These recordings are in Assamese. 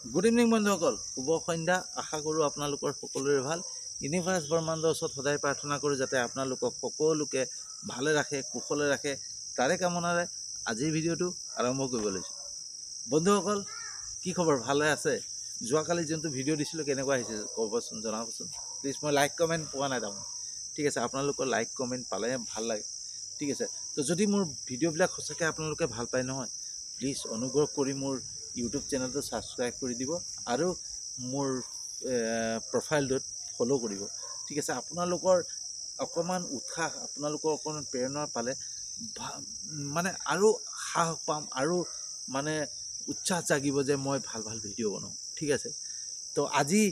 গুড ইভিনিং বন্ধুসকল, শুভ সন্ধ্যা। আশা কৰোঁ আপোনালোকৰ সকলোৰে ভাল। ইউনিভাৰ্ছ ব্ৰহ্মাণ্ডৰ ওচৰত সদায় প্ৰাৰ্থনা কৰোঁ যাতে আপোনালোকক সকলোকে ভালে ৰাখে, কুশলে ৰাখে, তাৰে কামনাৰে আজিৰ ভিডিঅ'টো আৰম্ভ কৰিব লৈছোঁ। বন্ধুসকল, কি খবৰ? ভালে আছে? যোৱাকালি যোনটো ভিডিঅ' দিছিলোঁ কেনেকুৱা আহিছে ক'বচোন, জনাবচোন প্লিজ। মই লাইক কমেণ্ট পোৱা নাই তাৰমানে। ঠিক আছে, আপোনালোকৰ লাইক কমেণ্ট পালে ভাল লাগে। ঠিক আছে, তো যদি মোৰ ভিডিঅ'বিলাক সঁচাকৈ আপোনালোকে ভাল পায় নহয়, প্লিজ অনুগ্ৰহ কৰি মোৰ ইউটিউব চেনেলটো ছাবস্ক্ৰাইব কৰি দিব আৰু মোৰ প্ৰফাইলটোত ফ'ল' কৰিব। ঠিক আছে, আপোনালোকৰ অকণমান উৎসাহ, আপোনালোকৰ অকণমান প্ৰেৰণা পালে মানে আৰু সাহস পাম আৰু মানে উৎসাহ জাগিব যে মই ভাল ভাল ভিডিঅ' বনাওঁ। ঠিক আছে, তো আজি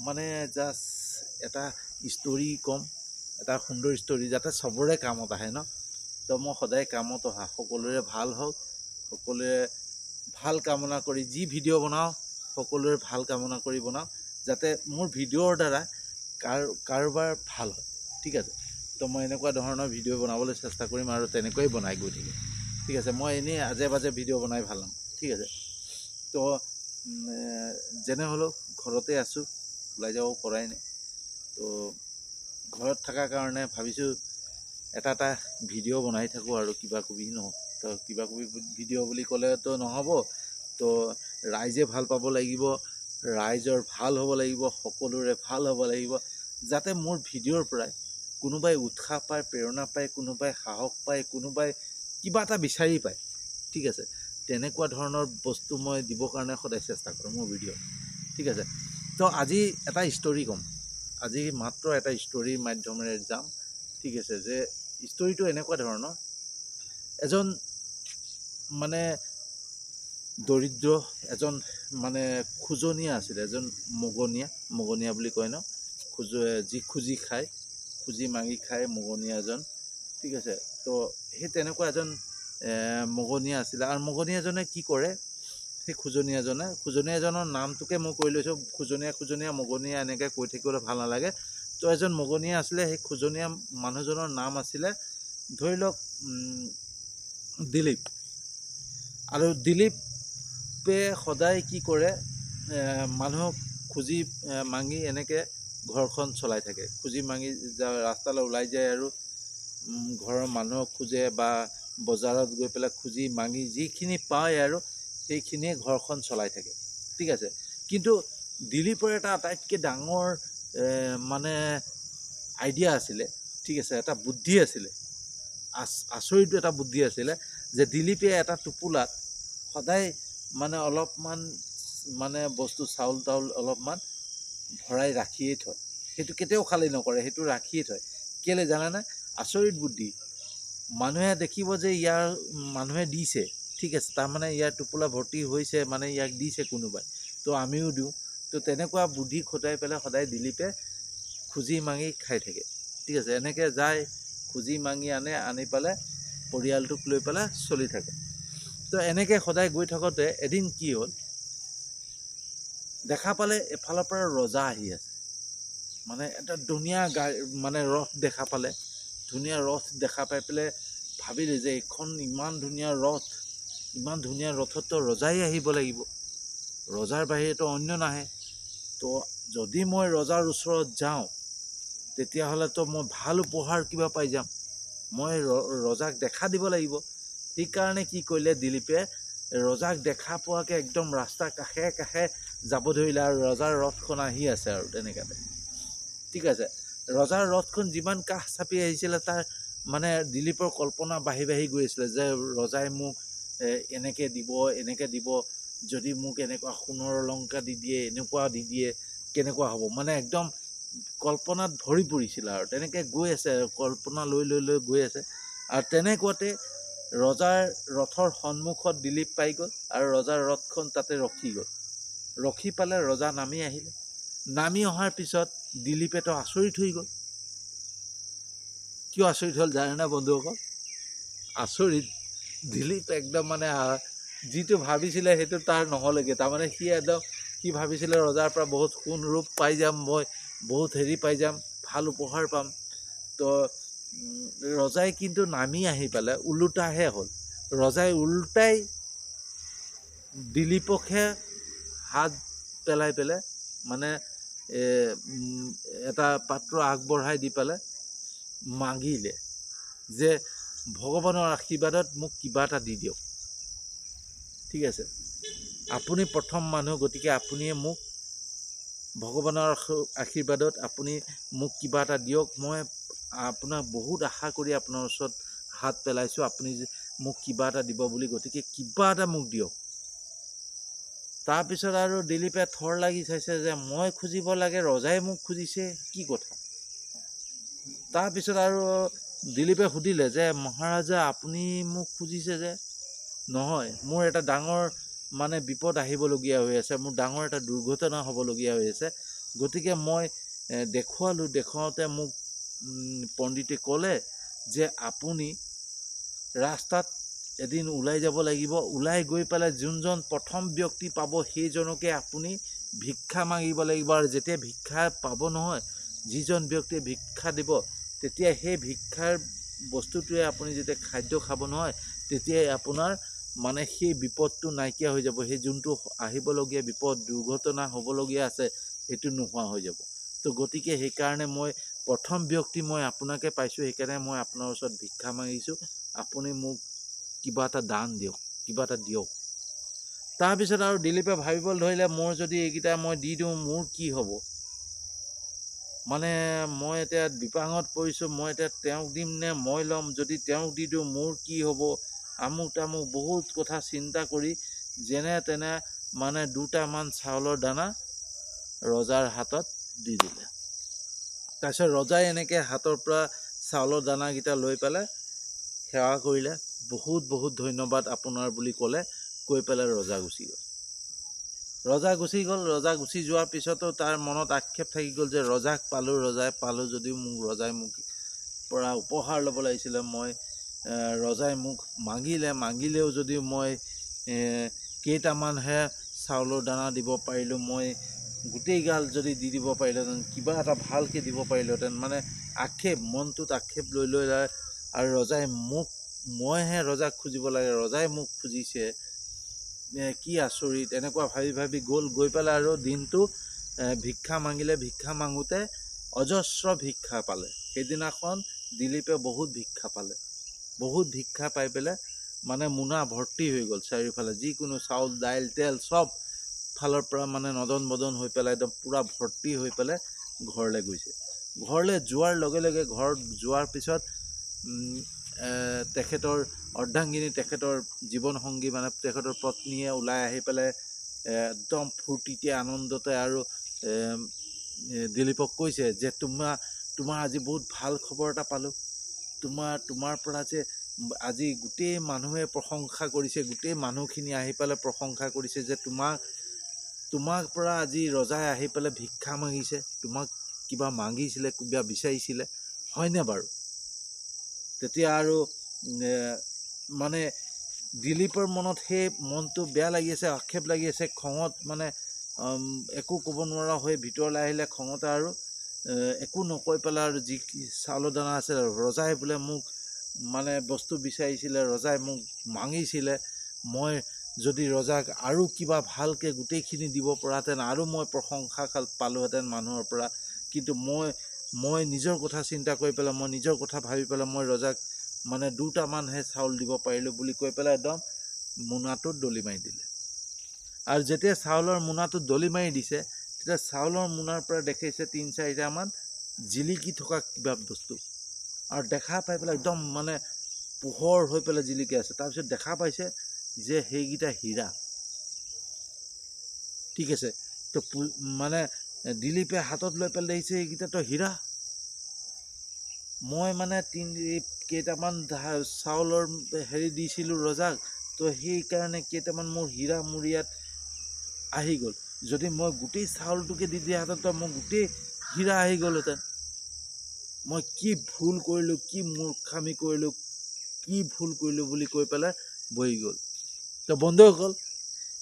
মানে জাষ্ট এটা ষ্টৰী ক'ম, এটা সুন্দৰ ষ্টৰী যাতে চবৰে কামত আহে ন। তো মই সদায় কামত অহা, সকলোৰে ভাল হওক, সকলোৰে ভাল কামনা কৰি যি ভিডিঅ' বনাওঁ সকলোৰে ভাল কামনা কৰি বনাওঁ, যাতে মোৰ ভিডিঅ'ৰ দ্বাৰা কাৰোবাৰ ভাল হয়। ঠিক আছে, তো মই এনেকুৱা ধৰণৰ ভিডিঅ' বনাবলৈ চেষ্টা কৰিম আৰু তেনেকুৱাই বনাই গৈ থাকিম। ঠিক আছে, মই এনেই আজে বাজে ভিডিঅ' বনাই ভাল নাপাওঁ। ঠিক আছে, তো যেনে হ'লেও ঘৰতে আছোঁ, ওলাই যাব পৰাই নাই। তো ঘৰত থকাৰ কাৰণে ভাবিছোঁ এটা এটা ভিডিঅ' বনাই থাকোঁ আৰু কিবা কিবি নহওক। তো কিবা কিবি ভিডিঅ' বুলি ক'লেতো নহ'ব, তো ৰাইজে ভাল পাব লাগিব, ৰাইজৰ ভাল হ'ব লাগিব, সকলোৰে ভাল হ'ব লাগিব, যাতে মোৰ ভিডিঅ'ৰ পৰাই কোনোবাই উৎসাহ পায়, প্ৰেৰণা পায়, কোনোবাই সাহস পায়, কোনোবাই কিবা এটা বিচাৰি পায়। ঠিক আছে, তেনেকুৱা ধৰণৰ বস্তু মই দিবৰ কাৰণে সদায় চেষ্টা কৰোঁ মোৰ ভিডিঅ'ত। ঠিক আছে, তো আজি এটা ষ্টৰী ক'ম, আজি মাত্ৰ এটা ষ্টৰীৰ মাধ্যমেৰে যাম। ঠিক আছে, যে ষ্টৰীটো এনেকুৱা ধৰণৰ, এজন মানে দৰিদ্ৰ এজন মানে খোজনীয়া আছিলে, এজন মগনীয়া, মগনীয়া বুলি কয় ন, যি খুজি খায়, খুজি মাগি খায় মগনীয়া এজন। ঠিক আছে, তো সেই তেনেকুৱা এজন মগনীয়া আছিলে। আৰু মগনীয়াজনে কি কৰে, সেই খোজনীয়াজনে, খোজনীয়াজনৰ নামটোকে মই কৈ লৈছোঁ, খোজনীয়া খোজনীয়া মগনীয়া এনেকৈ কৈ থাকিবলৈ ভাল নালাগে। তো এজন মগনীয়া আছিলে, সেই খোজনীয়া মানুহজনৰ নাম আছিলে ধৰি লওক দিলীপ। আৰু দিলীপে সদায় কি কৰে, মানুহক খুজি মাগি এনেকৈ ঘৰখন চলাই থাকে, খুজি মাগি ৰাস্তালৈ ওলাই যায় আৰু ঘৰৰ মানুহক খোজে বা বজাৰত গৈ পেলাই খুজি মাগি যিখিনি পায় আৰু সেইখিনিয়ে ঘৰখন চলাই থাকে। ঠিক আছে, কিন্তু দিলীপৰ এটা আটাইতকৈ ডাঙৰ মানে আইডিয়া আছিলে, ঠিক আছে, এটা বুদ্ধি আছিলে, আচৰিত এটা বুদ্ধি আছিলে যে দিলীপে এটা টোপোলাত সদায় মানে অলপমান মানে বস্তু চাউল তাউল অলপমান ভৰাই ৰাখিয়েই থয়, সেইটো কেতিয়াও খালী নকৰে, সেইটো ৰাখিয়ে থয়। কেলৈ জানেনে? আচৰিত বুদ্ধি, মানুহে দেখিব যে ইয়াৰ মানুহে দিছে, ঠিক আছে, তাৰমানে ইয়াৰ টোপোলা ভৰ্তি হৈছে, মানে ইয়াক দিছে কোনোবাই, তো আমিও দিওঁ। তো তেনেকুৱা বুদ্ধি খটাই পেলাই সদায় দিলীপে খুজি মাগি খাই থাকে। ঠিক আছে, এনেকৈ যায় খুজি মাগি আনে, আনি পেলাই পৰিয়ালটোক লৈ পেলাই চলি থাকে। তো এনেকৈ সদায় গৈ থাকোঁতে এদিন কি হ'ল, দেখা পালে এফালৰ পৰা ৰজা আহি আছে, মানে এটা ধুনীয়া গাড়ী, মানে ৰথ দেখা পালে, ধুনীয়া ৰথ দেখা পাই পেলাই ভাবিলে যে এইখন ইমান ধুনীয়া ৰথ, ইমান ধুনীয়া ৰথততো ৰজাই আহিব লাগিব, ৰজাৰ বাহিৰেতো অন্য নাহে, তো যদি মই ৰজাৰ ওচৰত যাওঁ তেতিয়াহ'লেতো মই ভাল উপহাৰ কিবা পাই যাম, মই ৰজাক দেখা দিব লাগিব। সেইকাৰণে কি কৰিলে দিলীপে, ৰজাক দেখা পোৱাকৈ একদম ৰাস্তাৰ কাষে কাষে যাব ধৰিলে আৰু ৰজাৰ ৰথখন আহি আছে আৰু তেনেকুৱাতে। ঠিক আছে, ৰজাৰ ৰথখন যিমান কাষ চাপি আহিছিলে তাৰ মানে দিলীপৰ কল্পনা বাঢ়ি বাঢ়ি গৈ আছিলে যে ৰজাই মোক এনেকৈ দিব, এনেকৈ দিব, যদি মোক এনেকুৱা সোণৰ অলংকাৰ দি দিয়ে, এনেকুৱা দি দিয়ে, কেনেকুৱা হ'ব, মানে একদম কল্পনাত ভৰি পৰিছিলে আৰু তেনেকৈ গৈ আছে, কল্পনা লৈ লৈ লৈ গৈ আছে। আৰু তেনেকুৱাতে ৰজাৰ ৰথৰ সন্মুখত দিলীপ পাই গ'ল আৰু ৰজাৰ ৰথখন তাতে ৰখি গ'ল। ৰখি পালে ৰজা নামি আহিলে, নামি অহাৰ পিছত দিলীপেতো আচৰিত হৈ গ'ল। কিয় আচৰিত হ'ল জানেনে বন্ধুসকল? আচৰিত দিলীপ একদম মানে যিটো ভাবিছিলে সেইটো তাৰ নহ'লেগৈ। তাৰমানে সি একদম সি ভাবিছিলে ৰজাৰ পৰা বহুত সোণ ৰূপ পাই যাম, মই বহুত হেৰি পাই যাম, ভাল উপহাৰ পাম। তো ৰজাই কিন্তু নামি আহি পেলাই ওলোটাহে হ'ল, ৰজাই ওলোটাই দিলীপকহে হাত পেলাই পেলাই মানে এটা পাত্ৰ আগবঢ়াই দি পেলাই মাগিলে যে ভগৱানৰ আশীৰ্বাদত মোক কিবা এটা দি দিয়ক। ঠিক আছে, আপুনি প্ৰথম মানুহ, গতিকে আপুনিয়ে মোক ভগৱানৰ আশীৰ্বাদত আপুনি মোক কিবা এটা দিয়ক, মই আপোনাক বহুত আশা কৰি আপোনাৰ ওচৰত হাত পেলাইছোঁ, আপুনি মোক কিবা এটা দিব বুলি, গতিকে কিবা এটা মোক দিয়ক। তাৰপিছত আৰু দিলীপে থৰ লাগি চাইছে যে মই খুজিব লাগে, ৰজাই মোক খুজিছে, কি কথা। তাৰপিছত আৰু দিলীপে সুধিলে যে মহাৰাজা আপুনি মোক খুজিছে যে? নহয়, মোৰ এটা ডাঙৰ মানে বিপদ আহিবলগীয়া হৈ আছে, মোৰ ডাঙৰ এটা দুৰ্ঘটনা হ'বলগীয়া হৈ আছে, গতিকে মই দেখুৱালোঁ, দেখুৱাওঁতে মোক পণ্ডিতে ক'লে যে আপুনি ৰাস্তাত এদিন ওলাই যাব লাগিব, ওলাই গৈ পেলাই যোনজন প্ৰথম ব্যক্তি পাব সেইজনকে আপুনি ভিক্ষা মাগিব লাগিব, আৰু যেতিয়া ভিক্ষা পাব নহয়, যিজন ব্যক্তিয়ে ভিক্ষা দিব তেতিয়া সেই ভিক্ষাৰ বস্তুটোৱে আপুনি যেতিয়া খাদ্য খাব নহয়, তেতিয়াই আপোনাৰ মানে সেই বিপদটো নাইকিয়া হৈ যাব, সেই যোনটো আহিবলগীয়া বিপদ দুৰ্ঘটনা হ'বলগীয়া আছে সেইটো নোহোৱা হৈ যাব। তো গতিকে সেইকাৰণে মই প্ৰথম ব্যক্তি মই আপোনাকে পাইছোঁ, সেইকাৰণে মই আপোনাৰ ওচৰত ভিক্ষা মাগিছোঁ, আপুনি মোক কিবা এটা দান দিয়ক, কিবা এটা দিয়ক। তাৰপিছত আৰু দিলীপে ভাবিবলৈ ধৰিলে মোৰ যদি এইকেইটা মই দি দিওঁ মোৰ কি হ'ব, মানে মই এতিয়া বিপাঙত পৰিছোঁ, মই এতিয়া তেওঁক দিম নে মই ল'ম, যদি তেওঁক দি দিওঁ মোৰ কি হ'ব, আমুক তামুক বহুত কথা চিন্তা কৰি যেনে তেনে মানে দুটামান চাউলৰ দানা ৰজাৰ হাতত দি দিলে। তাৰপিছত ৰজাই এনেকৈ হাতৰ পৰা চাউলৰ দানাকেইটা লৈ পেলাই সেৱা কৰিলে, বহুত বহুত ধন্যবাদ আপোনাৰ বুলি ক'লে, কৈ পেলাই ৰজা গুচি গ'ল। ৰজা গুচি গ'ল। ৰজা গুচি যোৱাৰ পিছতো তাৰ মনত আক্ষেপ থাকি গ'ল যে ৰজাক পালোঁ, ৰজাই পালোঁ যদিও মোক ৰজাই মোক পৰা উপহাৰ ল'ব লাগিছিলে, মই ৰজাই মোক মাগিলে, মাগিলেও যদিও মই কেইটামানহে চাউলৰ দানা দিব পাৰিলোঁ, মই গোটেইগাল যদি দি দিব পাৰিলোহেঁতেন, কিবা এটা ভালকৈ দিব পাৰিলোহেঁতেন, মানে আক্ষেপ, মনটোত আক্ষেপ লৈ লৈ আৰু ৰজাই মোক, মইহে ৰজাক খুজিব লাগে, ৰজাই মোক খুজিছে, কি আচৰিত, এনেকুৱা ভাবি ভাবি গ'ল। গৈ পেলাই আৰু দিনটো ভিক্ষা মাগিলে, ভিক্ষা মাগোঁতে অজস্ৰ ভিক্ষা পালে। সেইদিনাখন দিলীপে বহুত ভিক্ষা পালে, বহুত ভিক্ষা পাই পেলাই মানে মোনা ভৰ্তি হৈ গ'ল চাৰিওফালে, যিকোনো চাউল দাইল তেল চব ফালৰ পৰা মানে নদন বদন হৈ পেলাই একদম পূৰা ভৰ্তি হৈ পেলাই ঘৰলৈ গৈছে। ঘৰলৈ যোৱাৰ লগে লগে, ঘৰত যোৱাৰ পিছত তেখেতৰ অৰ্ধাংগিনী, তেখেতৰ জীৱনসংগী মানে তেখেতৰ পত্নীয়ে ওলাই আহি পেলাই একদম ফূৰ্তিতে আনন্দতে আৰু দিলীপক কৈছে যে তোমাৰ আজি বহুত ভাল খবৰ এটা পালোঁ, তোমাৰ পৰা যে আজি গোটেই মানুহে প্ৰশংসা কৰিছে, গোটেই মানুহখিনি আহি পেলাই প্ৰশংসা কৰিছে যে তোমাক পৰা আজি ৰজাই আহি পেলাই ভিক্ষা মাগিছে, তোমাক কিবা মাগিছিলে, কিবা বিচাৰিছিলে, হয়নে বাৰু? তেতিয়া আৰু মানে দিলীপৰ মনত সেই মনটো বেয়া লাগি আছে, আক্ষেপ লাগি আছে, খঙত মানে একো ক'ব নোৱাৰা হৈ ভিতৰলৈ আহিলে খঙতে আৰু একো নকৈ পেলাই আৰু যি চাউলৰ দানা আছিলে, ৰজাই বোলে মোক মানে বস্তু বিচাৰিছিলে, ৰজাই মোক মাগিছিলে, মই যদি ৰজাক আৰু কিবা ভালকৈ গোটেইখিনি দিব পৰাহেঁতেন আৰু মই প্ৰশংসা পালোহেঁতেন মানুহৰ পৰা, কিন্তু মই নিজৰ কথা চিন্তা কৰি পেলাই, মই নিজৰ কথা ভাবি পেলাই মই ৰজাক মানে দুটামানহে চাউল দিব পাৰিলোঁ বুলি কৈ পেলাই একদম মোনাটোত দলি মাৰি দিলে। আৰু যেতিয়া চাউলৰ মোনাটোত দলি মাৰি দিছে, তেতিয়া চাউলৰ মোনাৰ পৰা দেখিছে 3-4টামান জিলিকি থকা কিবা বস্তু, আৰু দেখা পাই পেলাই একদম মানে পোহৰ হৈ পেলাই জিলিকি আছে। তাৰপিছত দেখা পাইছে যে সেইকেইটা হীৰা। ঠিক আছে, তো মানে দিলীপে হাতত লৈ পেলাই দেখিছে এইকেইটাতো হীৰা, মই মানে কেইটামান চাউলৰ হেৰি দিছিলোঁ ৰজাক, তো সেইকাৰণে কেইটামান মোৰ হীৰা মোৰ ইয়াত আহি গ'ল, যদি মই গোটেই চাউলটোকে দি দিয়াহেঁতেন তো মোৰ গোটেই হীৰা আহি গ'লহেঁতেন। মই কি ভুল কৰিলোঁ, কি মূৰ্খামি কৰিলোঁ, কি ভুল কৰিলোঁ বুলি কৈ পেলাই বহি গ'ল। তো বন্ধুসকল,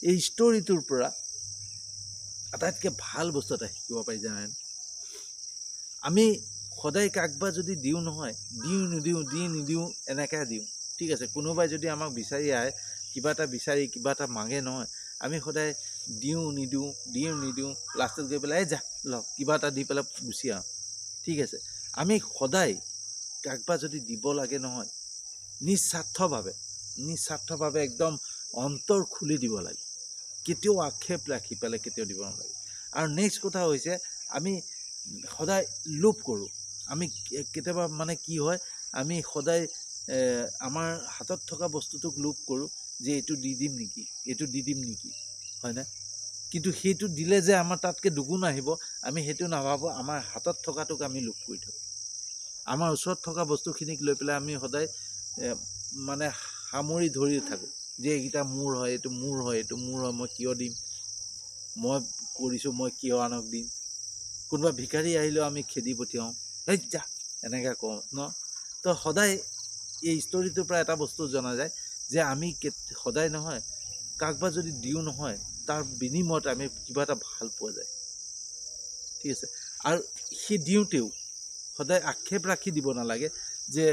এই ষ্টৰিটোৰ পৰা আটাইতকৈ ভাল বস্তু এটা শিকিব পাৰি জানেনে? আমি সদায় কাকবা যদি দিওঁ নহয়, দিওঁ নিদিওঁ, দি নিদিওঁ এনেকৈ দিওঁ, ঠিক আছে, কোনোবাই যদি আমাক বিচাৰি আহে, কিবা এটা বিচাৰি কিবা এটা মাগে নহয়, আমি সদায় দিওঁ নিদিওঁ, দিওঁ নিদিওঁ, লাষ্টত গৈ পেলাই এই যা ল কিবা এটা দি পেলাই গুচি আহোঁ। ঠিক আছে, আমি সদায় কাকবা যদি দিব লাগে নহয়, নিস্বাৰ্থভাৱে, নিস্বাৰ্থভাৱে একদম অন্তৰ খুলি দিব লাগে, কেতিয়াও আক্ষেপ ৰাখি পেলাই কেতিয়াও দিব নালাগে। আৰু নেক্সট কথা হৈছে আমি সদায় লোভ কৰোঁ। আমি কেতিয়াবা মানে কি হয়, আমি সদায় আমাৰ হাতত থকা বস্তুটোক লোভ কৰোঁ যে এইটো দি দিম নেকি, এইটো দি দিম নেকি, হয়নে? কিন্তু সেইটো দিলে যে আমাৰ তাতকৈ দুগুণ আহিব, আমি সেইটো নাভাবোঁ। আমাৰ হাতত থকাটোক আমি লোভ কৰি থাকোঁ। আমাৰ ওচৰত থকা বস্তুখিনিক লৈ পেলাই আমি সদায় মানে সামৰি ধৰি থাকোঁ যে এইকেইটা মোৰ হয়, এইটো মোৰ হয়, এইটো মোৰ হয়, মই কিয় দিম, মই কৰিছোঁ, মই কিয় আনক দিম। কোনোবা ভিখাৰী আহিলেও আমি খেদি পঠিয়াওঁ, হেই যা, এনেকৈ কওঁ ন। তো সদায় এই ষ্টৰিটোৰ পৰা এটা বস্তু জনা যায় যে আমি সদায় নহয় কাকবা যদি দিওঁ নহয়, তাৰ বিনিময়ত আমি কিবা এটা ভাল পোৱা যায়। ঠিক আছে, আৰু সেই দিওঁতেও সদায় আক্ষেপ ৰাখি দিব নালাগে যে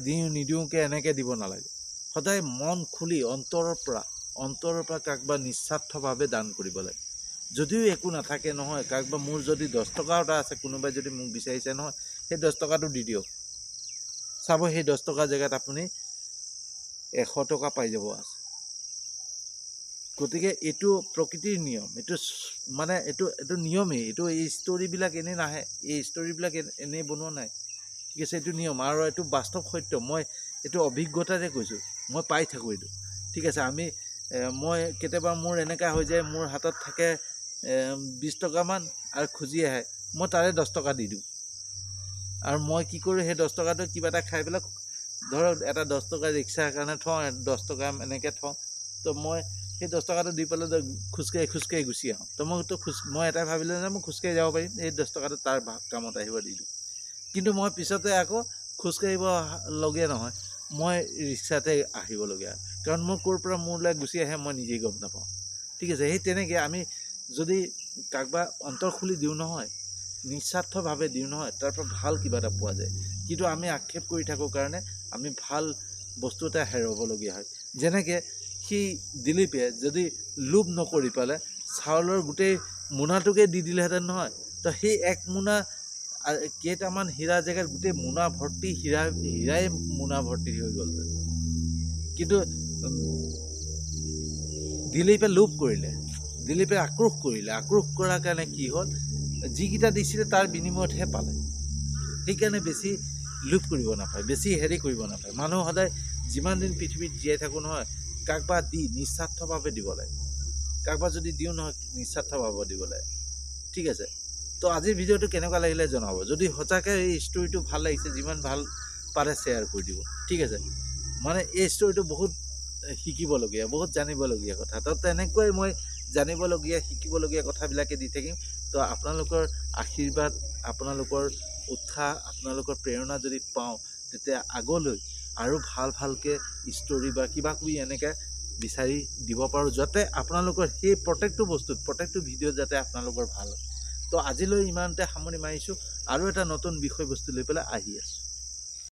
দিওঁ নিদিওঁকৈ এনেকৈ দিব নালাগে। সদায় মন খুলি অন্তৰৰ পৰা কাকবা নিস্বাৰ্থভাৱে দান কৰিব লাগে। যদিও একো নাথাকে নহয়, কাকবা মোৰ যদি 10 টকা এটা আছে, কোনোবাই যদি মোক বিচাৰিছে নহয়, সেই 10 টকাটো দি দিয়ক, চাব সেই 10 টকাৰ জেগাত আপুনি 100 টকা পাই যাব আছে। গতিকে এইটো প্ৰকৃতিৰ নিয়ম, এইটো মানে এইটো নিয়মেই, এইটো এই ষ্টৰিবিলাক এনেই নাহে, এই ষ্টৰিবিলাক এনেই বনোৱা নাই। ঠিক আছে, এইটো নিয়ম আৰু এইটো বাস্তৱ সত্য, মই এইটো অভিজ্ঞতাৰে কৈছোঁ, মই পাই থাকোঁ এইটো। ঠিক আছে, মই কেতিয়াবা মোৰ এনেকুৱা হৈ যায়, মোৰ হাতত থাকে 20 টকামান আৰু খুজি আহে, মই তাৰে 10 টকা দি দিওঁ। আৰু মই কি কৰোঁ, সেই 10 টকাটো কিবা এটা খাই পেলাই, ধৰক এটা 10 টকা ৰিক্সাৰ কাৰণে থওঁ, 10 টকা এনেকৈ থওঁ, তো মই সেই 10 টকাটো দি পেলাই খোজকাঢ়ি খোজকাঢ়ি গুচি আহোঁ। তো মই এটাই ভাবিলোঁ যে মই খোজকাঢ়ি যাব পাৰিম, এই 10 টকাটো তাৰ কামত আহিব দি দিওঁ। কিন্তু মই পিছতে আকৌ খোজকাঢ়িব লগীয়া নহয়, মই ৰিক্সাতে আহিবলগীয়া, কাৰণ মই ক'ৰ পৰা মোৰলৈ গুচি আহে মই নিজেই গম নাপাওঁ। ঠিক আছে, সেই তেনেকৈ আমি যদি কাৰোবা অন্তৰ খুলি দিওঁ নহয়, নিস্বাৰ্থভাৱে দিওঁ নহয়, তাৰ পৰা ভাল কিবা এটা পোৱা যায়। কিন্তু আমি আক্ষেপ কৰি থাকোঁ কাৰণে আমি ভাল বস্তু এটা হেৰুৱাবলগীয়া হয়। যেনেকৈ সেই দিলীপে যদি লোভ নকৰি পেলাই চাউলৰ গোটেই মোনাটোকে দি দিলেহেঁতেন নহয়, তো সেই এক মোনা কেইটামান হীৰা জেগাত গোটেই মোনা ভৰ্তি হীৰাই মোনা ভৰ্তি হৈ গ'লহেঁতেন। কিন্তু দিলীপে লোভ কৰিলে, দিলীপে আক্ৰোশ কৰিলে। আক্ৰোশ কৰাৰ কাৰণে কি হ'ল, যিকেইটা দিছিলে তাৰ বিনিময়তহে পালে। সেইকাৰণে বেছি লোভ কৰিব নাপায়, বেছি হেৰি কৰিব নাপায়। মানুহ সদায় যিমান দিন পৃথিৱীত জীয়াই থাকোঁ নহয়, কাকবা দি নিস্বাৰ্থভাৱে দিব লাগে। কাকবা যদি দিওঁ নহয়, নিস্বাৰ্থভাৱে দিব লাগে। ঠিক আছে, তো আজিৰ ভিডিঅ'টো কেনেকুৱা লাগিলে জনাব। যদি সঁচাকৈ এই ষ্টৰিটো ভাল লাগিছে, যিমান ভাল পাৰে শ্বেয়াৰ কৰি দিব। ঠিক আছে, মানে এই ষ্টৰিটো বহুত শিকিবলগীয়া, বহুত জানিবলগীয়া কথা। তো তেনেকুৱাই মই জানিবলগীয়া, শিকিবলগীয়া কথাবিলাকে দি থাকিম। তো আপোনালোকৰ আশীৰ্বাদ, আপোনালোকৰ উৎসাহ, আপোনালোকৰ প্ৰেৰণা যদি পাওঁ, তেতিয়া আগলৈ আৰু ভাল ভালকৈ ষ্টৰি বা কিবা কিবি এনেকৈ বিচাৰি দিব পাৰোঁ, যাতে আপোনালোকৰ সেই প্ৰত্যেকটো বস্তুত, প্ৰত্যেকটো ভিডিঅ'ত যাতে আপোনালোকৰ ভাল হয়। তো আজিলৈ ইমানতে সামৰণি মাৰিছোঁ, আৰু এটা নতুন বিষয়বস্তু লৈ পেলাই আহি আছোঁ।